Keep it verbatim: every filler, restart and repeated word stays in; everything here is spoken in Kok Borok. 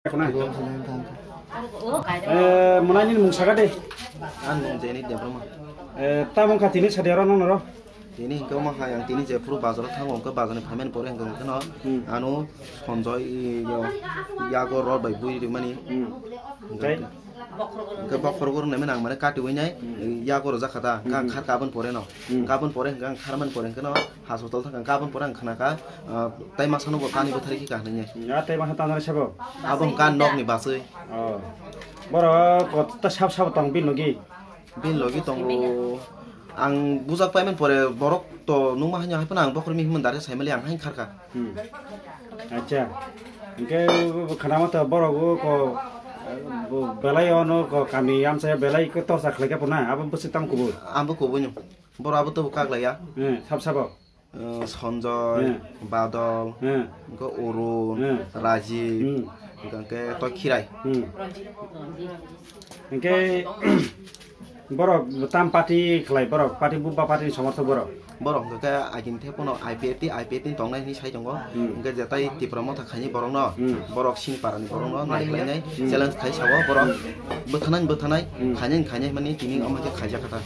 Khna. Eh, mwnai nini mung saka de. Ang mung Jeni Debbarma. Eh, tamung kha tini sadi oro nang noro? Tini hingke omo hai ang tini jephuru bazaro thango, hingke bazarni phaimani pore hingke hingke no Hmm. ano Sanjoy, yo, yago rod bai bui rimani. Hmm. Hingke Tei? Hingke bokhorok rok naimani ang mane katiwi nai, Hmm. yago rojak kha ta, hingke ang Hmm. kharka aboni pore no. Hmm. Hingke aboni pore hingke ang kharmani pore hingke no. Hospital thangkha, hingke aboni pore ang khnakha, ah, tei masano bo kani bwthari khe kahnainai. Ya, tei masa tanjani sabo? Abo hingkha nokni baswi. Oh. Borok kota sab sabo tong bini logi? Bini logi tongo. Ang bujak paimani pore borok to nungma haino hai phano ang bokhorok mihimon dare saimali ang haino kharkha. Hmm. Acha. Hingke khana mata borok o ko, bo belai ono ko kami amsa belai ko torsa khlaikha puna, abo bwswk tamo kubui? Ang bo kubui no. Borok abo to kaglaiya. Eh, sab sabo. Eh, Sanjoy, Hmm. Badol, Hmm. hingke Arun, Hmm. Rajiv, Hmm. hingke to Khirai. Hmm. Hingke borok tam party khlai borok, party buba party ni somorthok borok. Borok hingke agini the pono I P F T, I P F T ni tongnai hinwi sai tongo. Hmm. Hingke jetai Tipra Motha khaini borok no, Hmm. borok sini para ni borok no nai khlainai, Hmm. challenge khai sabo borok bwthanai bwthanai, Hmm. khainai khainai mani tini omo khe khaijak kha ta.